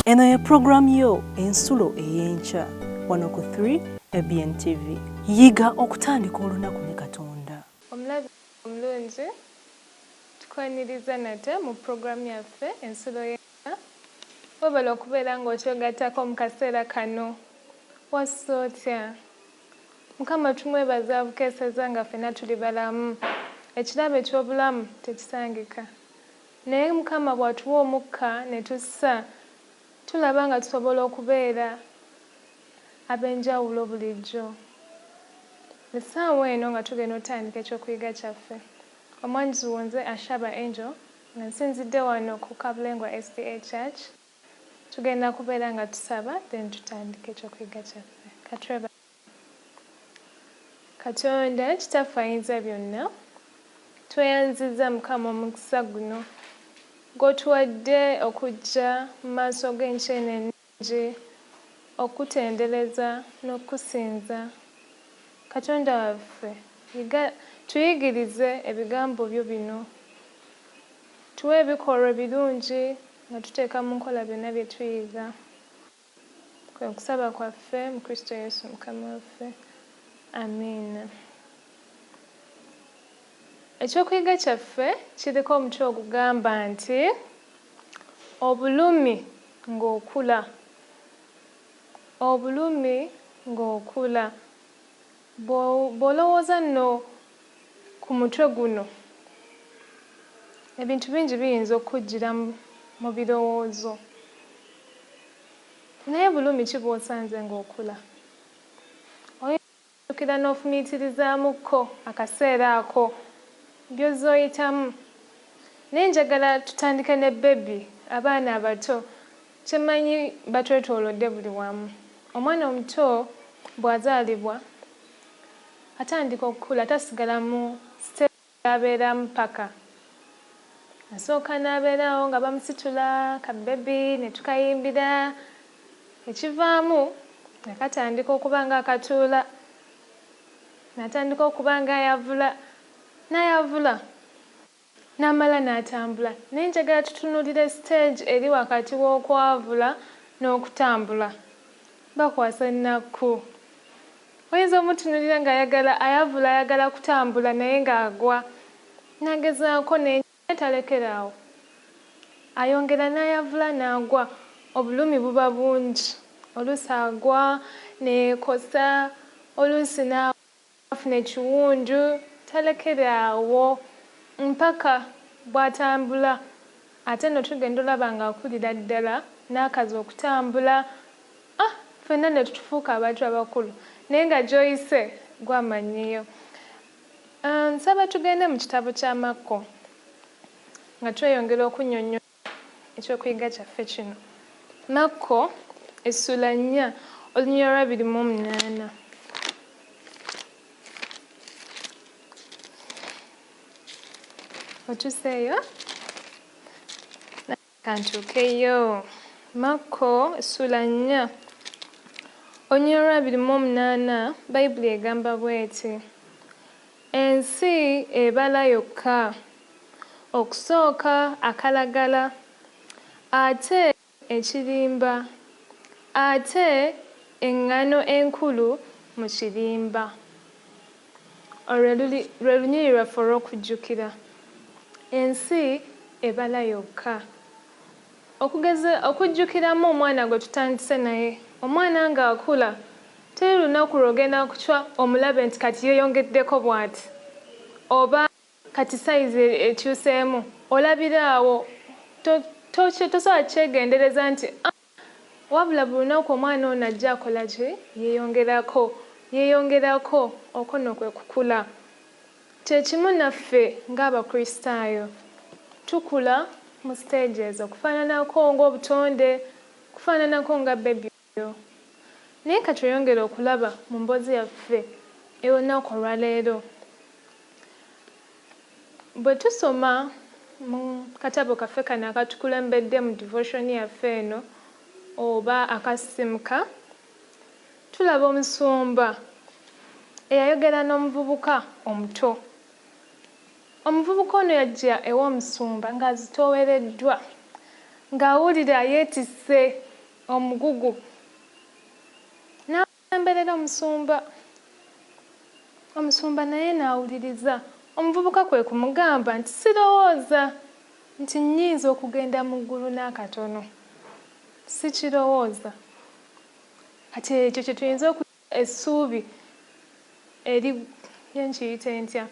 Eno ye pulogulaamu yo Ensulo ey'Enkya wano ku 3 ABN TV. Yiga okutandika olunaku ne Katonda. Omulabi omulungi, tukwaniriza nate mu pulogulaamu yaffe Ensulo y'Enkya. Webale okubeera ng'otwegattako mu kaseera kano. Wasuze otya? Mukama tumwebaza abukeesezza nga ffenna tuli balamu. Ekirabo eky'obulamu tekisangika. Naye Mukama bw'atuwa omukka ne tussa, tulaba nga tusobola okubeera ab'enjawulo bulijjo. Essaawa eno nga tugenda otandika ekyokuyiga kyaffe. Omwanjuzi wo nze Ashaba Angel nga nsinzidde wano ku Kabulengwa SDA Church. Tugenda kubeera nga tusaba then tutandike ekyokuyiga kyaffe. Katwebale. Katonda Kitaffe Ayinza byonna, tweyanzizza Mukama omukisa guno gw'otuwadde okujja mu maaso go enkya eno ennungi okukutendereza n'okukusinza. Katonda waffe, yiga, tuyigirize ebigambo byo bino. Tuwe ebikolwa ebirungi nga tuteeka mu nkola byonna bye tuyiga. Kwe kusaba kwaffe mu Kristo Yesu Mukama waffe. Amiina. Ekyokuyiga kyaffe kiriko omutwe ogugamba nti Obulumi ng'okula. Obulumi ng'okula. Bw'olowooza nno ku mutwe guno, ebintu bingi biyinza okukujjira mu birowoozo. Naye bulumi ki bw'osanze ng'okula? Oyinza okujjukira n'ofumiitirizaamukko akaseera ako by'ozze oyitamu. Naye njagala tutandike ne bbebi, abaana abato. Kye mmanyi batwetoolodde buli wamu. Omwana omuto bw'azaalibwa atandika okukula tasigala mu siteegi gy'abeeramu ppaka. Asooka n'abeera awo nga bamusitula ka bbebi ne tukayimbira, ekivaamu nga katandika okuba ng'akatuula, n'atandika okuba ng'ayavula, n'ayavula. N'amala n'atambula. Naye njagala tutunuulire siteegi eri wakati w'okwavula n'okutambula. Bakwasa ennakku. Oyinza omutunuulira ng'ayagala, ayavula ayagala kutambula naye ng'agwa. N'agezaako ne, naye talekera awo. Ayongera n'ayavula n'agwa. Obulumi buba bungi. Oluusi agwa ne yeekosa, oluusi n'a. Afuna ekiwundu talekera awo mpaka bwatambula ate no tugenda olaba nga akulira ddala nakaza okutambula ah ffenna netufuuka abantu abakulu naye nga gyoyise gwe amanyiyo. Nsaba tugende mu kitabo kya Makko nga tweyongera okunyonyola Ekyokuyiga kyaffe kino. Makko essuula nnya olunyiriri olw'abiri mu omunaana. Otuuseeyo? Kantuukeyo. Makko essuula nnya olunyiriri olw'abiri mu omunaana Bayibuli egamba bw'eti. Ensi ebala yokka. Okusooka akalagala, ate ekirimba, ate eŋŋano enkulu mu kirimba. Olwo lwe lunyiriri lwaffe olw'okujjukira. Ensi ebala yokka. Okugeza, okujjukiramu omwana gwe tutandise naye. Omwana ng'akula, teri lunaku lw'ogenda kucwa omulabe nti kati yeeyongeddeko bw'ati oba kati sayizi ekyuseemu. Olabira awo. To, to, tosobola kukyegendereza nti, Ah! Wabula buli lunaku omwana ono ajja akola ki? Yeeyongerako, yeeyongerako. Okwo nno kwe kukula. Kye kimu naffe ng'Abakristaayo. Tukula mu siteegi ezo, okufaananako ng'obutonde, okufaananako nga bbebi oyo. Naye ka tweyongere okulaba mu mboozi yaffe ey'olunaku olwa leero. Bwe tusoma mu katabo kaffe kano akatukulembedde mu devotion yaffe eno oba akasisimuka, tulaba omusumba eyayogera n'omuvubuka omuto. Omuvubuka ono yajja ew'omusumba ng'azitoowereddwa, ng'awulira yeetisse. Omugugu n'asemberera omusumba. Omusumba naye n'awuliriza. Omuvubuka kwe kumugamba nti, "Sirowooza nti nnyinza okugenda mu ggulu n'akatono, sikirowooza." Kati ekyo kye tuyinza oku essuubi eri yenkiyite ntya,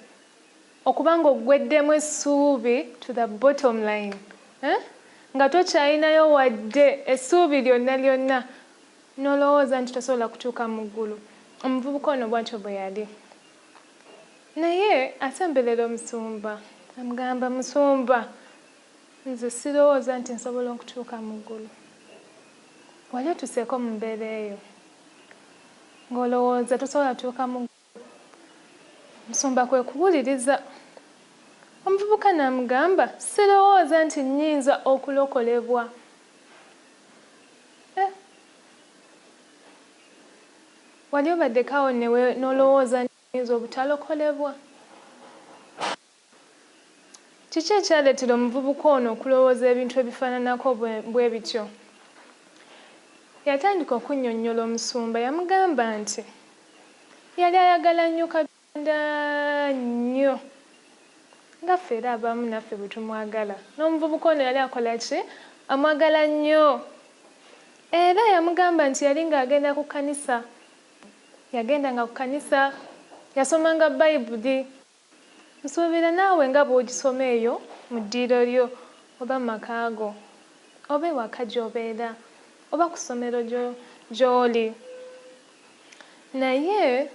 okuba nga oggweddemu essuubi to the bottom line, eh? Nga tokyalinayo wadde essuubi lyonna lyonna, n'olowooza nti tosobola kutuuka mu ggulu. Omuvubuka ono bw'atyo bwe yali, naye asemberera omusumba, amugamba, "Musumba, nze sirowooza nti nsobola okutuuka mu ggulu." Wali otuseeko mu mbeera eyo ng'olowooza tosobola tuuka mu ggulu? Musumba kwe kuwuliriza omuvubuka n'amugamba, "Sirowooza nti nnyinza okulokolebwa." Eh. Wali obaddeko awo n'olowooza nti oyinza obutalokolebwa? Kiki ekyaleetera omuvubuka ono okulowooza ebintu ebifaananako bwe bityo? Yatandika okunnyonnyola omusumba. Yamugamba nti yali ayagala nnyo Katonda nnyo, nga ffe era abamu naffe bwe tumwagala. N'omuvubuka ono yali akola ki? Amwagala nnyo. Era yamugamba nti yali ng'agenda ku kkanisa, yagendanga ku kkanisa, yasomanga Bayibuli. Nsuubira naawe nga bw'ogisoma eyo mu ddiiro lyo oba mu maka go oba ewaka gy'obeera oba ku ssomero gy'oli. Naye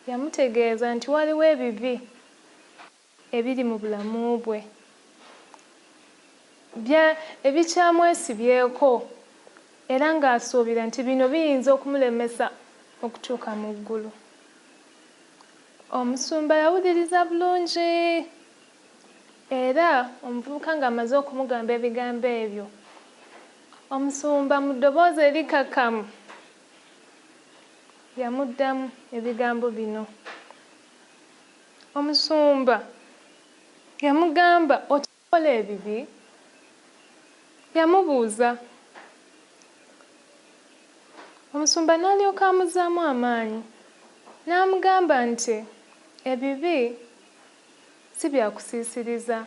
yamutegeeza nti waliwo ebibi ebiri mu bulamu bwe ebikyamwesibyeko, era ng'asuubira nti bino biyinza okumulemesa okutuuka mu ggulu. Omusumba yawuliriza bulungi, era omuvubuka ng'amaze okumugamba ebigambo ebyo, omusumba mu ddoboozi erikakkamu yamuddamu ebigambo bino. Omusumba yamugamba, "Okikola ebibi?" Yamubuuza. Omusumba n'alyoka amuzzaamu amaanyi n'amugamba nti ebibi si bya kusiisiriza.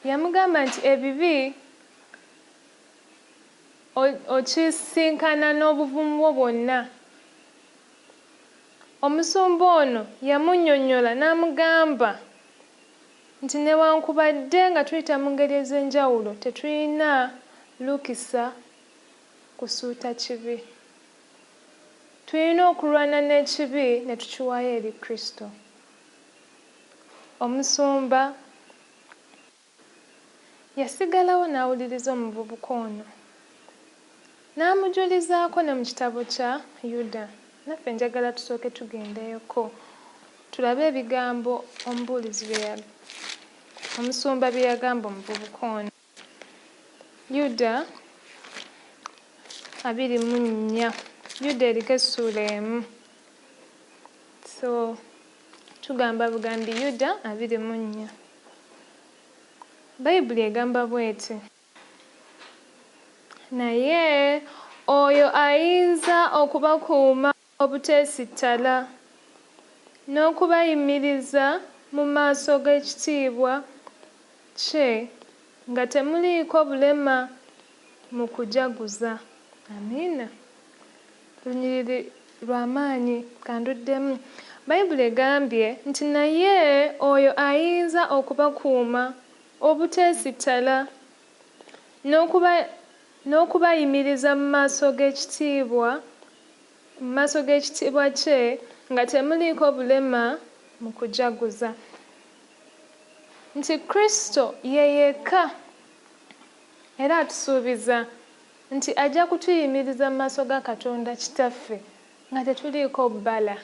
Yamugamba nti ebibi okisinkana n'obuvumu bwo bwonna. Omusumba ono yamunnyonnyola n'amugamba nti newankubadde nga tuyita mu ngeri ez'enjawulo, tetulina lukisa kusuuta kibi. Tulina okulwana n'ekibi ne tukiwaayo eri Kristo. Omusumba yasigalawo n'awuliriza omuvubuka ono, n'amujulizaako ne mu kitabo kya Yuda. Naffe njagala tusooke tugendeyoko tulabe ebigambo omubuulizi bye omusumba bye yagamba omuvubuka ono. Yuda 24. Yuda eriko essuula emu, so tugamba bugambi Yuda 24. Bayibuli egamba bw'eti: "Naye oyo ayinza okubakuuma obuteesittala n'okubayimiriza mu maaso g'ekitiibwa kye nga temuliiko bulema mu kujaguza." Amiina. Lunyiriri lw'amaanyi, kanduddemu. Bayibuli egambye nti naye oyo ayinza okubakuuma obuteesittala n'okubayimiriza mu maaso g'ekitiibwa kye nga temuliiko bulema mu kujaguza. Nti Kristo ye yekka era atusuubiza nti ajja kutuyimiriza mu maaso ga Katonda Kitaffe nga tetuliiko bbala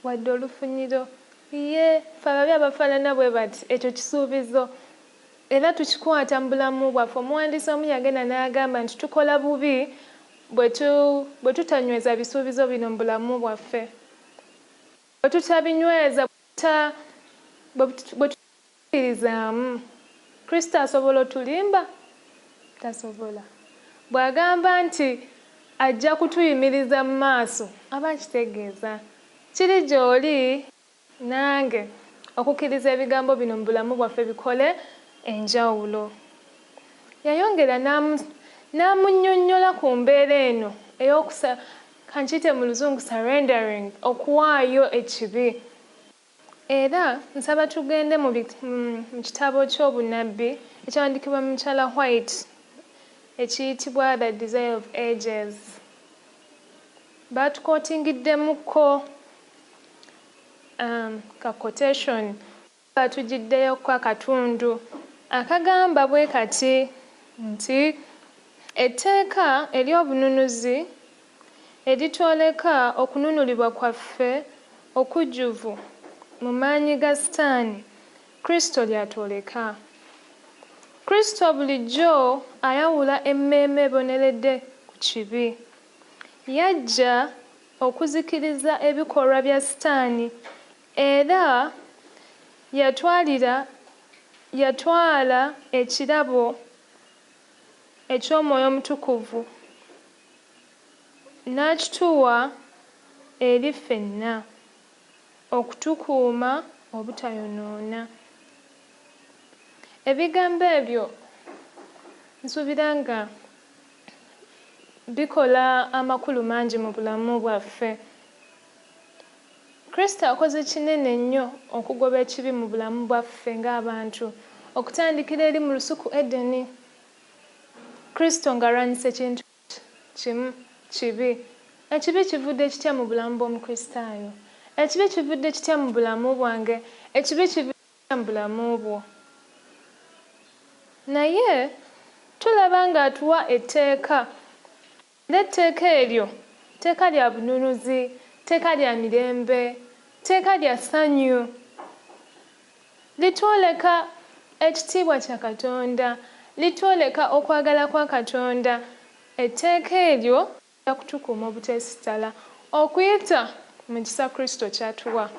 wadde olufunyiro. Ye ffe ababi abafaanana bwe bati, ekyo kisuubizo era tukikwata mu bulamu bwaffe. Omuwandiisi omu yagenda n'agamba nti tukola bubi bwe tutanyweza bisuubizo bino mu bulamu bwaffe, bwe tutabinyweza, bwe tukirizaamu. Kristo asobola otulimba? Tasobola. Bw'agamba nti ajja kutuyimiriza mu maaso, aba akitegeeza. Kiri gy'oli nange okukkiriza ebigambo bino mu bulamu bwaffe bikole enjawulo. Yayongera n'amunnyonnyola ku mbeera eno ey'okusa, kankiyite mu Luzungu surrendering, okuwaayo ekibi. Era nsaba tugende mu kitabo ky'obunnabbi ekyawandiikibwa mukyala White ekiyitibwa The Desire of Ages. Baatukootingiddemukko ka quotation, batugiddeyo akatundu akagamba bwe kati nti etteeka ery'obununuzi eritwoleka okununulibwa kwaffe okujjuvu mu maanyi ga Sitaani, Kristo lyatwoleka. Kristo bulijjo ayawula emmeeme eboneredde ku kibi. Yajja okuzikiriza ebikolwa bya Sitaani era yatwala ekirabo eky'Omwoyo Omutukuvu n'akituwa eri ffenna okutukuuma obutayonoona. Ebigambo ebyo nsuubira nga bikola amakulu mangi mu bulamu bwaffe. Kristo akoze kinene nnyo okugoba ekibi mu bulamu bwaffe ng'abantu, okutandikira eri mu lusuku Edeni. Kristo ng'alwanyisa ekintu kimu, kibi. Ekibi kivudde kitya mu bulamu bw'Omukristaayo? Ekibi kivudde kitya mu bulamu bwange? Ekibi kivudde kitya mu bulamu bwo? Naye tulaba ng'atuwa etteeka, era etteeka eryo tteeka lya bununuzi, tteeka lya mirembe, tteeka lya ssanyu. Litwoleka ekitiibwa kya Katonda, litwoleka okwagala kwa Katonda. Etteeka eryo lijja kutukuuma obuteesittala okuyita mu kisa Kristo ky'atuwa.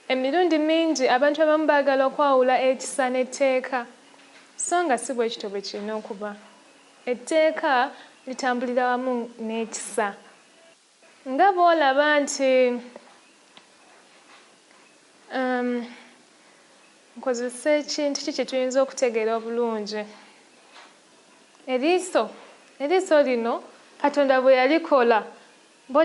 Emirundi mingi abantu abamu baagala okwawula ekisa n'etteeka, so nga si bwe kityo bwe kirina okuba. Etteeka litambulira wamu n'ekisa. Nga bw'olaba nti nkozesa ekintu ki kye tuyinza okutegeera obulungi. Eriiso lino Katonda bwe yalikola, mu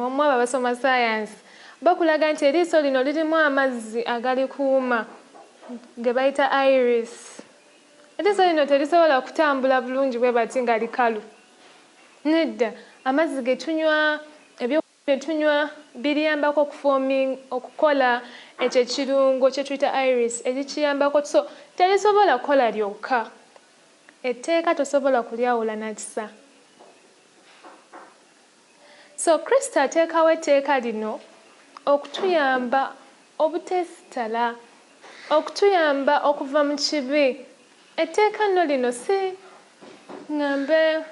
abo abasoma ssaayansi bakulaga nti eriiso lino lirimu amazzi agalikuuma ge bayita iris. Eriiso lino terisobola kutambula bulungi bwe bati nga likalu. Nedda, amazzi ge tunywa, ebyokulya bye tunywa biriyambako okukola ekyo ekirungo kye tuyita iris ekikiyambako, so terisobola kukola lyokka. Etteeka tosobola kulyawula na kisa. So Kristo ateekawo etteeka lino okutuyamba obuteesitala, okutuyamba okuva mu kibi. Etteeka nno lino si ŋŋambe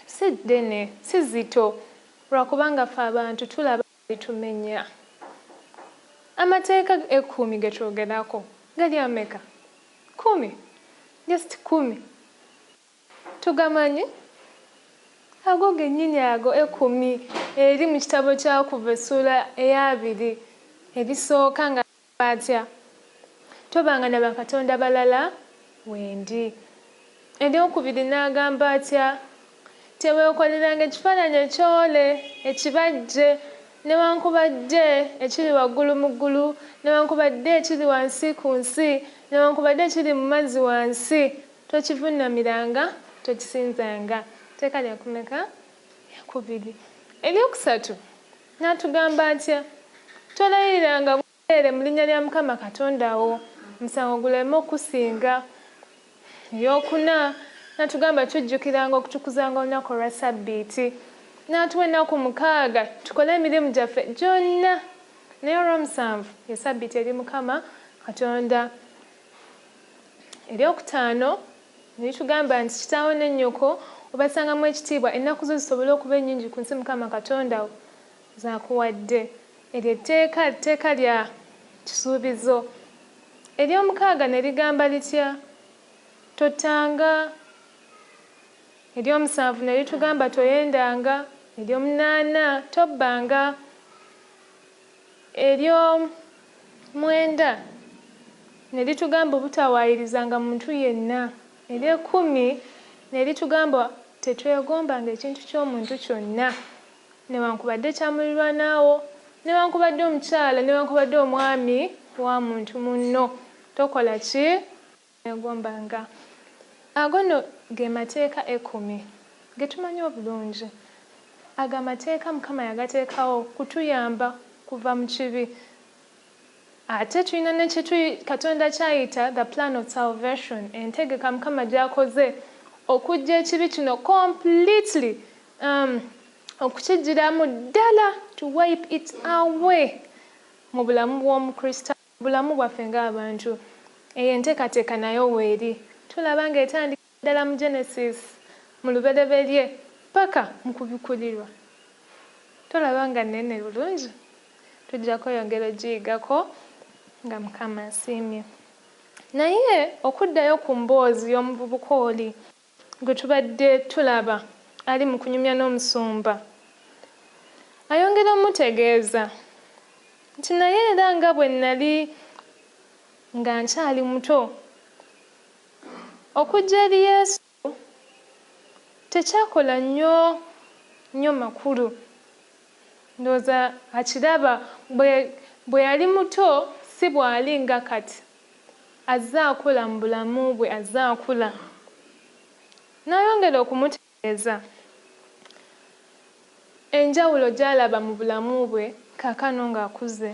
si ddene, si zito, lwakubanga ffe abantu tulaba litumenya. Amateeka 10 ge twogerako gali ameka? 10, just 10. Tugamanyi? Ago gennyini ago 10 eri mu kitabo kya Kuva essuula 2 erisooka nga atya, tobanga na bakatonda balala wendi. Eryokubiri n'agamba atya, teweekoleranga ekifaananyi ekyole ekibajje, newankubadde ekiri waggulu mu ggulu, newankubadde ekiri wansi ku nsi, newankubadde ekiri mu mazzi wansi, tokivuunamiranga, tokisinzanga. Tteeka lya kumeka? 2. Eryokusatu n'atugamba atya, tolayiriranga bwereere mu linnya lya Mukama Katonda wo, omusango guleme okusinga. Eryokuna n'atugamba tujjukiranga okutukuzanga olunaku olwa Ssabbiiti, n'atuwa ennaku 6 tukole emirimu gyaffe gyonna, naye olw'omusanvu ye Ssabbiiti eri Mukama Katonda. Eryokutaano ne litugamba nti kitaawo ne nnyoko obasangamu ekitiibwa, ennaku zo zisobole okuba ennyingi ku nsi Mukama Katonda wo z'akuwadde. Eryo etteeka, tteeka lya kisuubizo. Eryomukaaga ne ligamba litya? Tottanga. Ery'omusanvu ne litugamba toyendanga. Ery'omunaana tobbanga. Ery'omwenda ne litugamba obutawaayirizanga muntu yenna. Ery'ekkumi ne litugamba tetwegombanga ekintu ky'omuntu kyonna, newankubadde kya mulirwanaawo, newankubadde omukyala, newankubadde omwami wa muntu munno. Tokola ki? Negombanga. Ago nno ge mateeka ekkumi ge tumanyi obulungi. Ago amateeka Mukama yagateekawo kutuyamba kuva mu kibi. Ate tulina ne kye Katonda ky'ayita the plan of salvation, entegeka Mukama gy'akoze okuggya ekibi kino completely, okukiggyiramu ddala, to wipe it away mu bulamu bw'Omukristaayo, mu bulamu bwaffe ng'abantu. Eyo enteekateeka nayo weeri. Tulaba ng'etandikira ddala mu Genesis, mu Lubereberye, paka mu Kubikkulirwa. Tolaba nga nnene bulungi? Tujja kweyongera ogiyigako nga Mukama asiimye. Naye okuddayo ku mboozi y'omuvubuka oli gwe tubadde tulaba ali mu kunyumya n'omusumba, ayongera omutegeeza nti naye era nga bwe nnali nga nkyali muto, okujja eri Yesu tekyakola nnyo nnyo makulu. Ndowooza akiraba bwe yali muto si bw'ali nga kati. Azze akula mu bulamu bwe, azze akula. N'ayongera okumutegeeza enjawulo gy'alaba mu bulamu bwe kaakano ng'akuze.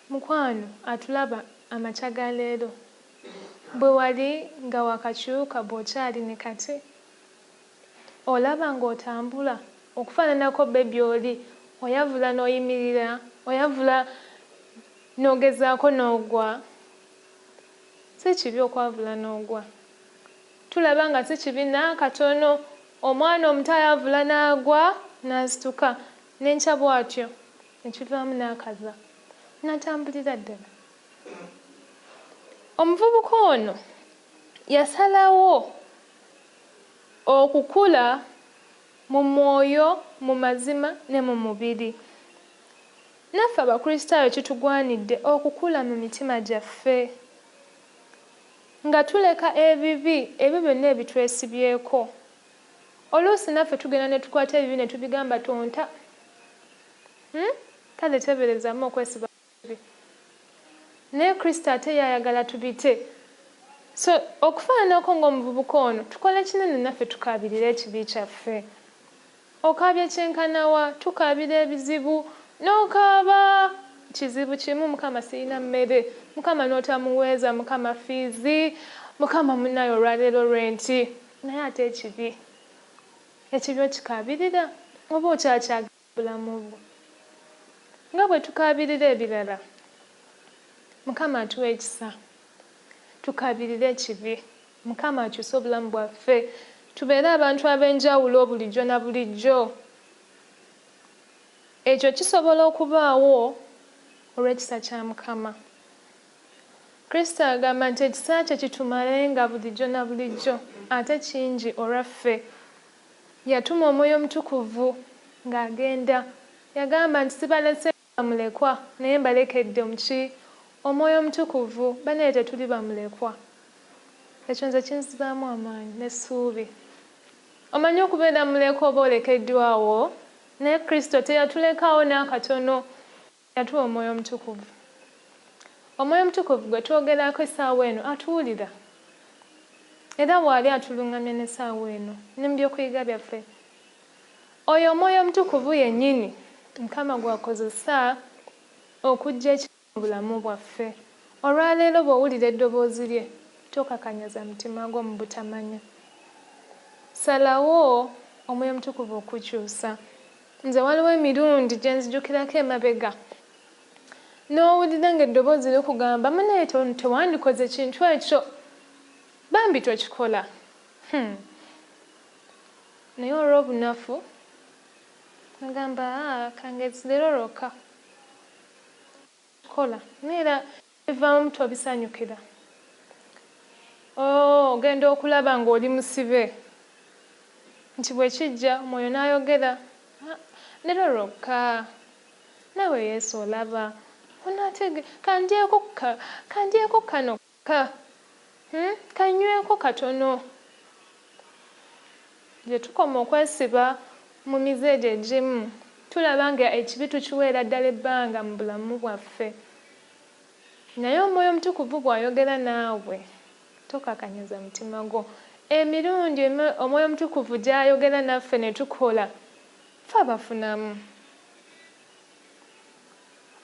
Mukwano atulaba amakya ga leero, bwe wali nga wakakyuka bw'okyali ne kati, olaba ng'otambula okufaananako bebi oli, oyavula n'oyimirira, oyavula n'ogezaako n'ogwa. Si kibi okwavula n'ogwa. Tulaba nga si kibi n'akatono. Omwana omuto ayavula n'agwa n'asituka, n'enkya bw'atyo ekivaamu n'akaza n'atambulira ddala. Omuvubuka ono yasalawo okukula mu mwoyo, mu mazima ne mu mubiri. Naffe Abakristaayo kitugwanidde okukula mu mitima gyaffe nga tuleka ebibi ebyo byonna ebitwesibyeko. Oluusi naffe tugenda ne tukwata ebibi ne tubigamba tonta. Kale teeberezaamu okwesiba ebibi. Naye Kristo ate ye ayagala tubite. So okufaananako ng'omuvubuka ono, tukole kinene naffe tukaabirire ekibi kyaffe. Okaabye kyenkana wa? Tukaabira ebizibu. N'okaaba kizibu kimu, Mukama sirina mmere, Mukama n'otamuweeza, Mukama fiizi, Mukama munnaye olwaleero renti. Naye ate ekibi, ekibi okikaabirira oba okyakyagala bulamu bwo? Nga bwe tukaabirira ebirala, Mukama atuwa ekisa, tukaabirire ekibi. Mukama akyuse obulamu bwaffe, tubeere abantu ab'enjawulo bulijjo na bulijjo. Ekyo kisobola okubaawo olw'ekisa kya Mukama. Kristo agamba nti ekisa kye kitumalenga bulijjo na bulijjo, ate kingi olwaffe. Yatuma Omwoyo Omutukuvu ng'agenda. Yagamba nti sibalese bamulekwa, naye mbalekedde omuki? Omwoyo Omutukuvu. Bannaye tetuli bamulekwa. Ekyo nze kinzizaamu amaanyi n'essuubi. Omanyi okubeera mulekwa oba olekeddwawo, naye Kristo teyatulekaawo n'akatono. Yatuwa Omwoyo Omutukuvu. Omwoyo Omutukuvu gwe twogerako essaawa eno atuwulira. Era bw'ali atuluŋŋamya n'essaawa eno ne mu by'okuyiga byaffe. Oyo Omwoyo Omutukuvu yennyini Mukama gw'akozesa okuggya ekibi mu bulamu bwaffe. Olwaleero bw'owulira eddoboozi lye, tokakanyaza mutima gwo mu butamanya. Salawo Omwoyo Omutukuvu okukyusa. Nze waliwo emirundi gye nzijukirako emabega, n'owulira ng'eddoboozi likugamba munnaye tewandikoze kintu ekyo, bambi tokikola. Naye olw'obunafu nagamba kangezi leero lwokka kola, naye era bivaamu tobisanyukira. Ogenda okulaba ng'oli musibe nti bwe kijja Omwoyo n'ayogera, Leero lwokka, naawe Yesu olaba, onaatege, kandyeko, kandyeko kano ka, Kanyweko katono. Gye tukoma okwesiba mu mize egyo egimu, tulaba nga ekibi tukiweera ddala ebbanga mu bulamu bwaffe. Naye Omwoyo Omutukuvu bw'ayogera naawe, tokakanyaza mutima gwo. Emirundi Omwoyo Omutukuvu gy'ayogera naffe ne tukola, ffe abafunamu.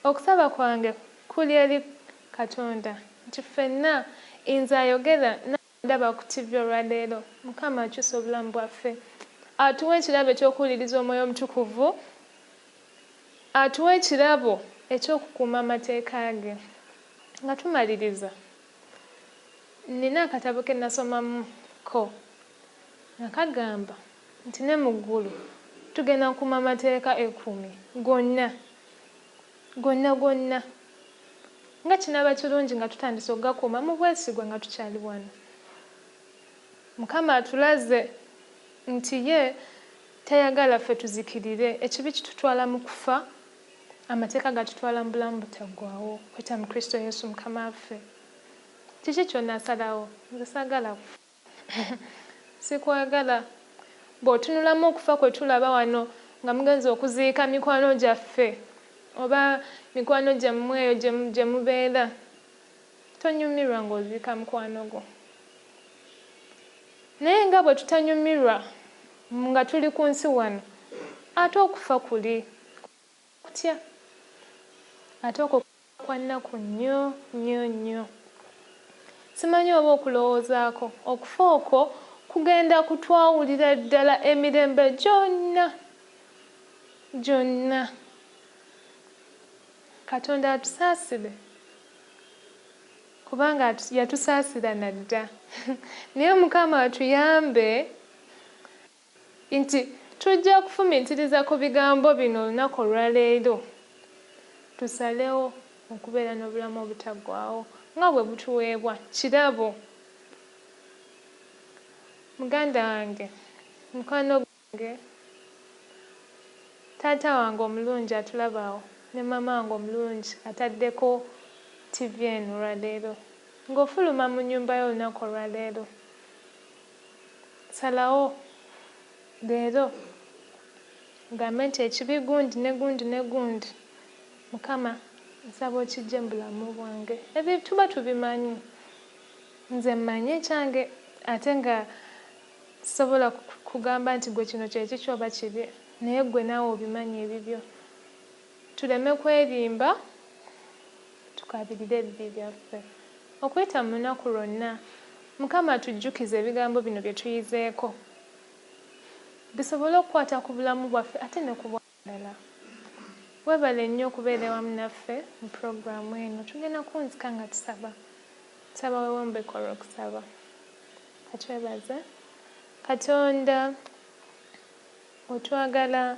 Okusaba kwange kuli eri Katonda nti ffenna, nze ayogera n'andaba ku TV olwaleero, Mukama akyuse obulamu bwaffe. Atuwe ekirabo eky'okuwuliriza Omwoyo Omutukuvu, atuwe ekirabo eky'okukuuma amateeka ge. Nga tumaliriza, nnina akatabo ke nasomamuko nga kagamba nti ne mu ggulu tugenda kukuuma amateeka ekkumi gonna, gonna gonna. Nga kinaaba kirungi nga tutandise okugakuuma mu bwesigwa nga tukyali wano. Mukama atulaze nti ye tayagala ffe tuzikirire. Ekibi kitutwala mu kufa, amateeka gatutwala mu bulamu butaggwaawo okuyita mu Kristo Yesu Mukama waffe. Kiki ky'onaasalawo? Nze saagala kufa. Sikwagala. Bw'otunulamu okufa kwe tulaba wano nga mugenze okuziika mikwano gyaffe oba mikwano gyammwe eyo gye mubeera, tonyumirwa ng'oziika mukwano gwo. Naye nga bwe tutanyumirwa nga tuli ku nsi wano, ate okufa kuli kutya? Ate okwo Kwa nnaku nnyo, nnyo, nnyo. Simanyi oba okulowoozaako. Okufa okwo kugenda kutwawulira ddala emirembe gyonna, gyonna. Katonda atusaasire, kubanga Yatusaasira na dda. Naye Mukama atuyambe. Nti tujja kufumiitiriza ku bigambo bino olunaku olwa leero, tusalewo okubeera n'obulamu obutaggwaawo nga bwe butuweebwa. Kirabo. Muganda wange, mukwano gwange, taata wange omulungi atulaba awo, ne maama wange omulungi ataddeko ttivi eno olwa leero. Ng'ofuluma mu nnyumba yo olunaku olwa leero, Salawo leero ogambe nti ekibi gundi ne gundi ne gundi Mukama nsaba okiggye mu bulamu bwange. Ebyo tuba tubimanyi. Nze mmanyi ekyange ate nga sisobola kugamba nti gwe kino kye kikyo oba kiri naye gwe naawe obimanyi ebibyo. Tuleme kwerimba tukaabirire ebibi byaffe. Okuyita mu lunaku lwonna, Mukama atujjukize ebigambo bino bye tuyizeeko, bisobole okukwata ku bulamu bwaffe ate ne ku bw'abalala. Weebale nnyo okubeera ewamu naffe mu pulogulaamu eno. Tugenda kuwunzika nga tusaba. Nsaba weewombeeke olw'okusaba. Ka twebaze Katonda. Otwagala.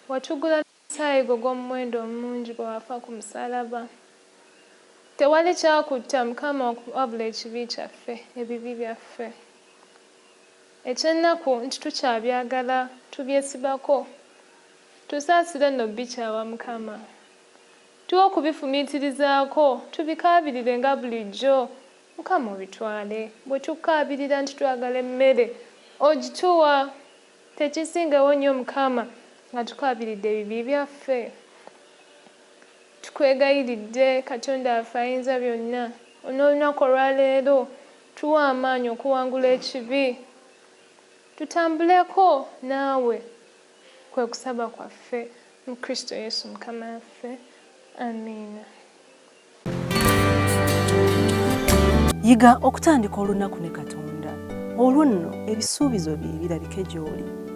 Watugula. Omusaayi gwo ogw'omuwendo omungi bwe wafa ku musaalaba. Tewali kyakutta, Mukama, wabula ekibi kyaffe, ebibi byaffe. Eky'ennaku nti tukyabyagala, tubyesibako. Tusaasire nno bikyawa, Mukama. Tuwe okubifumiitirizaako, tubikaabirire nga bulijjo. Mukama obitwale. Bwe tukukaabirira nti twagala emmere, ogituwa. Tekisingawo nnyo Mukama nga tukaabiridde ebibi byaffe? Tukwegayiridde Katonda waffe ayinza byonna, n'olunaku olwa leero tuwe amaanyi okuwangula ekibi, tutambuleko naawe kwe kusaba kwaffe mu Kristo Yesu Mukama waffe. Amiina. Yiga okutandika olunaku ne Katonda, olwo nno ebisuubizo bye birabike gy'oli.